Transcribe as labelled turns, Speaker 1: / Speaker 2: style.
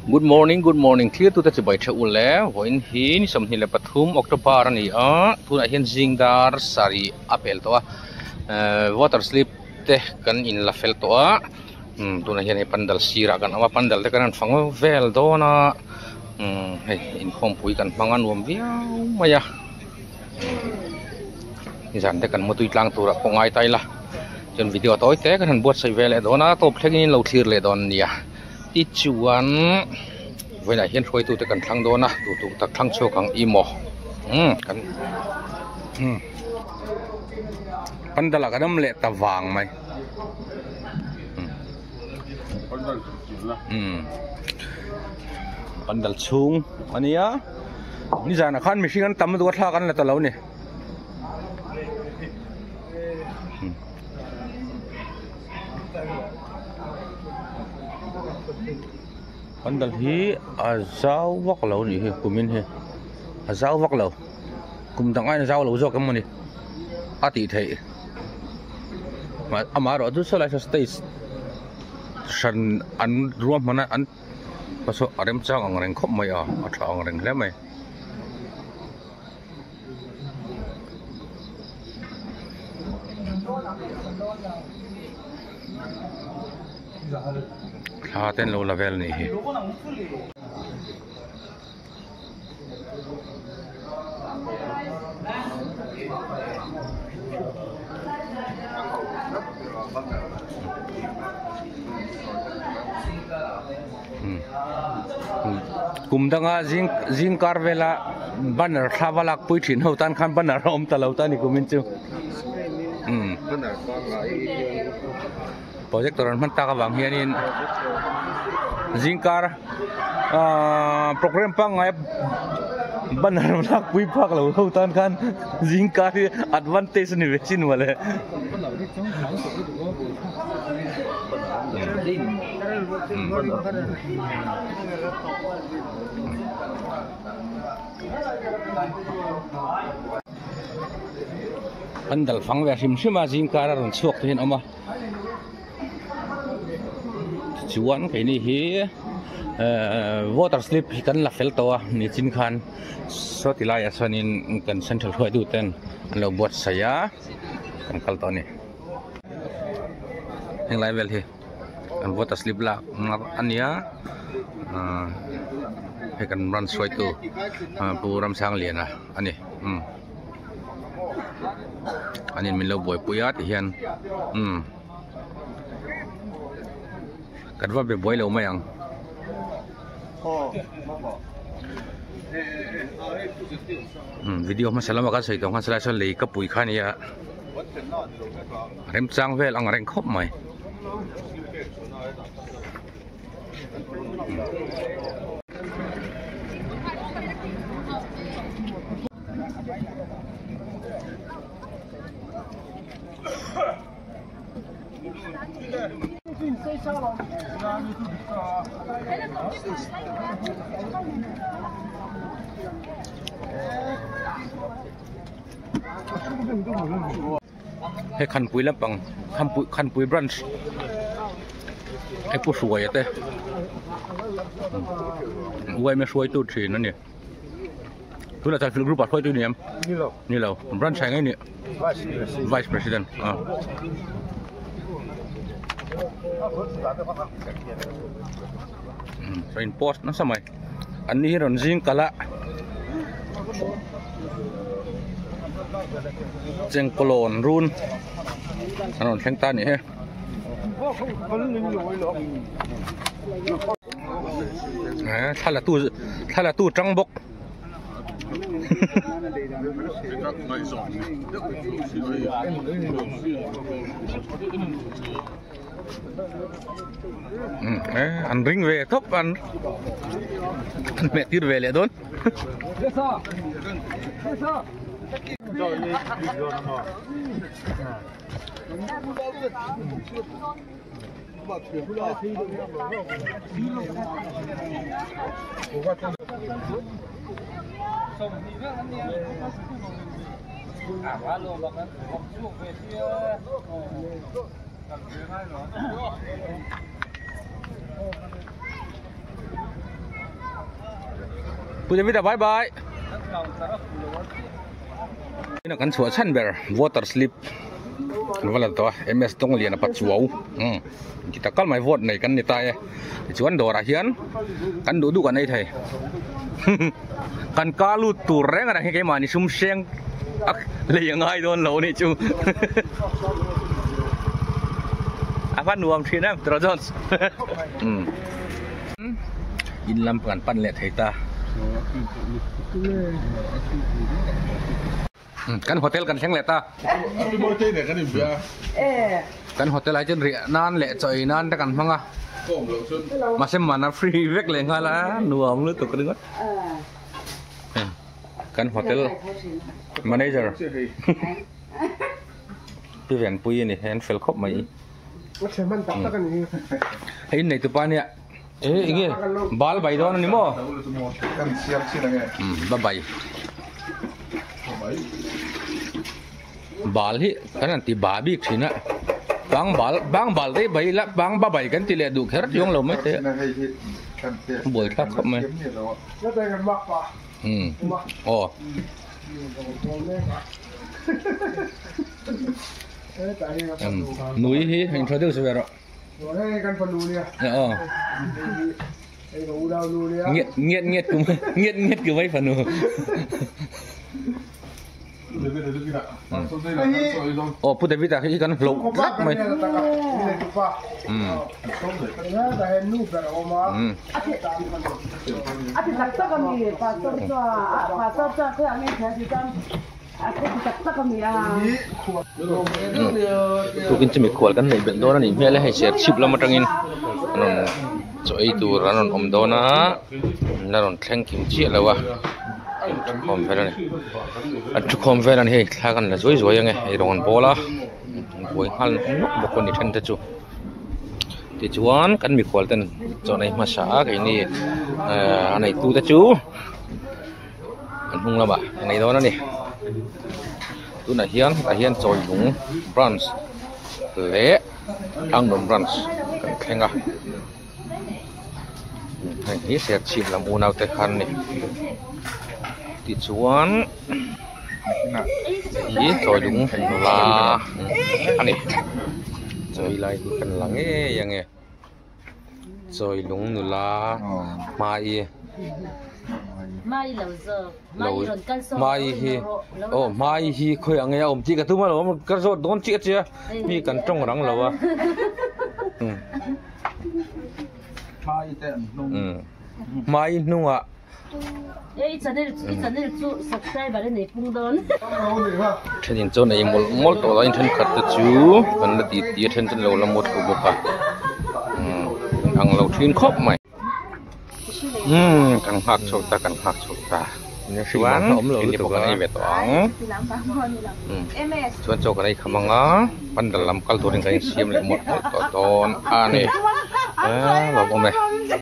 Speaker 1: Good morning good morning thlir tute chibai tha u le vawiin hi ni 23 October a ni a tunah hian zing dar sarih a pel tawh a ehh water slip te kan in la fel tawh a umm tunah hian hei pandal sirah kan awm a pandal te kan han fang vel dawn a umm hei inkhawmpui kan hmang a nuam viau mai a nizan te kan mutui tlang turah pawh ngai ta ila chuan video tawi te kan han buatsaih ve leh dawn a tawp thlengin in lo thlir leh dawn a nia. Tichuan vawiinah hian hruaitute kan thlang dawn a duh duh tak thlang chhuak ang i maw umm kan umm pandal ah kan awm leh ta vang mai umm pandal chhung a nia nizanah khan mihring an tam lutuk a thlak an la ta lo a ni. Pandal hi a zau vak lo anih hi kumin hi a zau vak lo kum dang aiin a zau lo zawk em maw ni a tih theih amaherawh chu saw lai saw stage hran an ruahman a an saw a remchang ang reng khawp mai a a tha ang reng hle mai. Thla te an lo la vel anih hi. Kum danga zing zing kar vela banner thla va lak pui thin ho tan khan banner a awm ta lo ta a ni kumin chu umm projector an hman tak avang hianin zing kar ahh program pangngai banner lak pui phak lo ho tan khan zing kar hi advantage a ni ve chin mawle. Pandal fang ve hrim hrim a zing kar a rawn chhuak te hian a awm a tichuan keini hi ehh water slip hi kan la fel tawh a nichin khan saw ti laiah sawnin kan central hruaitu ten an lo buatsaih a kan kal tawh a ni. Heng lai vel hi an water slip lak a nia ahh hei kan branch hruaitu pu Ramsangliana a ni umm anin min lo buaipui a ti hian umm kan va be buai lo mai ang. Umm video hmasa lama kan sawi tawh khan salai sawn lei ka pui kha a nia. Remchang vel ang reng khawp mai. Hei khanpui lampang khanpui khanpui branch hei pu hruaia te uaime hruaitu thin a ni tunah chuan group ah hruaitu ni em ni lo branch ah ngei ni vice president ah in post nasa mai. An ni hi rawn zing kalh a chengkawlawn run an rawn thleng ta a nih hi. Thla la tu thla la tu tang bawk. An ring ve thawp an an hmeh tir ve leh dawn. Pu David-a bye bye. Tuna kan chhuah chhan ber voter slip kan va la tawh a MS Dawngliana Pachuau umm ti tak kal mai vote nei kan ni ta e tichuan dawrah hian kan duh duh kan ei thei kan ka lut tur reng a ni keimahni sum hreng a lei a ngai dawn lo anih chu a va nuam thin em Tiraw Jones umm. In lam kan pan leh thei ta. Kan hotel kan thleng leh ta. Kan hotel ah hian riah nan leh chaw ei nan te kan hmang a. Mahse man a free vek leh nghal a nuam lutuk ringawt. Kan hotel manager Pi Venpuii a ni he an fel khawp mai. Hei in neitupa nia e enge bal bai dawn ani maw ba bai bal hi kan han ti ba bik thin a bang bal bang bal te bai ila bang ba bai kan ti leh duh kher chuang lo mai te buai thlak khawp mai aw. Nui hi introduce ve rawh. Aw. Ngiat ngiat ngiat ku ngiat ngiat ku mai fanu. Aw Pu David a hi kan hloh tlat mai. Tukin chu mikhual kan neih belh dawn a nih hmel a hei serchhip lam atangin an rawn chaw ei tur an rawn awm dawn a an la rawn thleng kim chiah lo a an thukhawm vel a ni an thukhawm vel a ni hei thla kan la zuai zuai ang e eirawng an bawl a an buai nghal nawk nawk bawk a ni then te chu tichuan kan mikhual ten chaw an ei hmasa a keini ehh a neitu te chu. An hnung lamah a nei dawn a ni tunah hian hetah hian chawilung branch leh tlangnuam branch kan thleng a heng hi serchhip lam unau te khan a ni tichuan hei hi chawilung nula a ni chawi lai hi kan la ngei ang e. Chawilung nula Hmai Hmai hi aw Hmai hi khawi ang nge a awm tih ka tum alawm ka zawt dawn chiah chiah a mi kan tawng rang lo a Hmai hnungah. Thenin chuan ei mawlh mawlh tawh laiin thenkhat te chu kan la ti ti a then chu an lo la mut thlu bawk a umm ang lo thin khawp mai umm kan nghak chhuak ta kan nghak chhuak ta chuan keini pawh kan ei ve tawh ang umm chuan chaw kan ei kham ang a pandal lam kal turin kan insiam leh mawlh mawlh tawh dawn a ni eee lawmawm e.